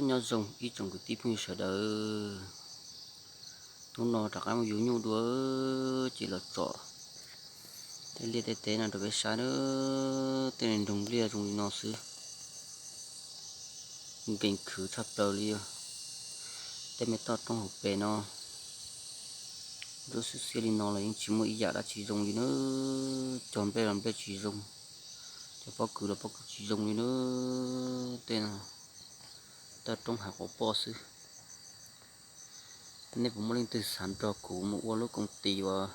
Nyob zoo ib tsoom kwv tij phooj ywg sawv daws, hnub no rov qab mus yuav nyuj dua, ces los tsom tej liaj tej teb no rau peb saib na. Tej nroog liaj zoo li no xwb, nkees khwv tshaj plaws li. Tej me toj roob hauv pes no ntsuab xiab xiab li no los yeej tsis muaj ib yam dab tsi zoo li na. Cog nplej los nplej tsis zoo, cog pob kws los pob kws tsis zoo li na. Tej no toj roob hav quav poj xwb. Nej puas muaj leej twg xav nrog kuv mus ua lub koom tis uas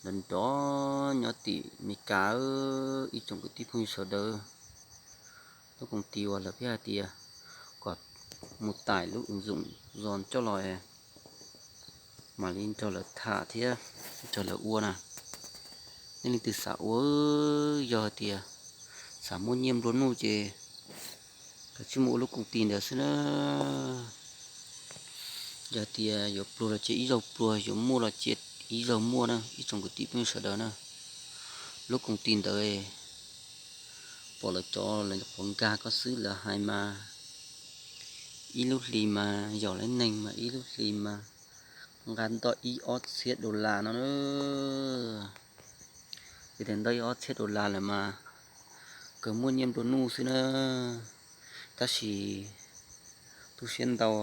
nrov nrov nyob tim Meskas, ib tsoom kwv tij phooj ywg sawv daws? Lub koom tis uas lawv pheej hais tias kom mus tải lub ứng dụng Zoom coj los mam li nrog lawv tham thiab nrog lawv ua na. Nej leej twg xav ua, yog hais tias xav muaj nyiaj nplua nuj ces kawg tsij mus ua lub koom tis ntawd xwb na. Yog tias yuav pluag los cia ib zaug pluag, yuav muaj los cia ib zaug muaj na ib tsoom kwv tij phooj ywg sawv daws na. Lub koom tis ntawd pom lawv cov lawv qhuav nkag koj xwb, lawv hais mas ib lub hlis mas yog lawv neeg mas ib lub hlis mas nqa ntau ib ob txhiab dollar no na. Ces tias ntau ib ob txhiab dollar lawm mas kawg muaj nyiaj nplua nuj xwb na. Tab sis tu siab ntau,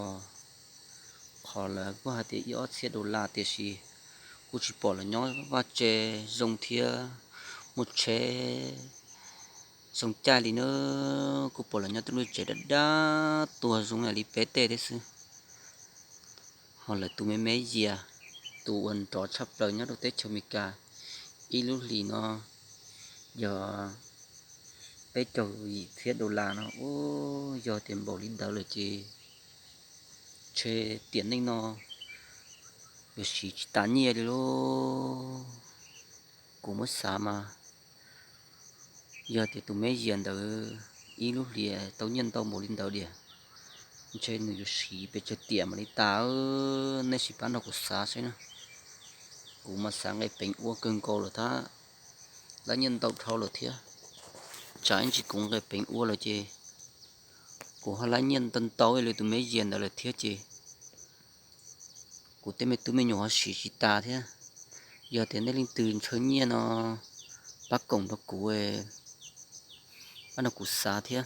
qhov lawv kuj hais tias ib ob txhiab dollar tiam sis kuj tsis pom lawv nyob vaj tse zoo thiab muaj tsheb zoo caij li na. Kuj pom lawv nyob tej lub tsev dab dab tuag zoo li peb tej thiab xwb. Ho lawv tus me me yias, tus uas nrov tshaj plaws nyob rau teb chaws Amelikas, ib lub hlis no yog peb caug yim txhiab dollar no. Ub, yog tias npaum li ntawd lawm ces ntshe tiam neej no yuav siv tsis tas nyiaj li lauj. Kuv muab xav mas yog tias tus me yias ntawd ib lub hlis tau nyiaj ntau npaum li ntawd tiag, ntshe nws yuav siv pes tsawg tiam mam li tas. Nej sim pab nrog kuv xav saib na. Kuv mas xav nqe peev ua kawg nkaus lawm thiab, lab nyiaj ntau dhau lawm thiab. Tsam ib ntsis kuv nqe peev ua lawm ces kuv ho lab nyiaj ntau ntau li tus me yias ntawd lawm thiab ces kuv tej me tub me nyuam ho siv tsis tas thiab. Yog tias nej leej twg ntshaw nyiaj no pab koom rau kuv, pab nrog kuv xav thiab.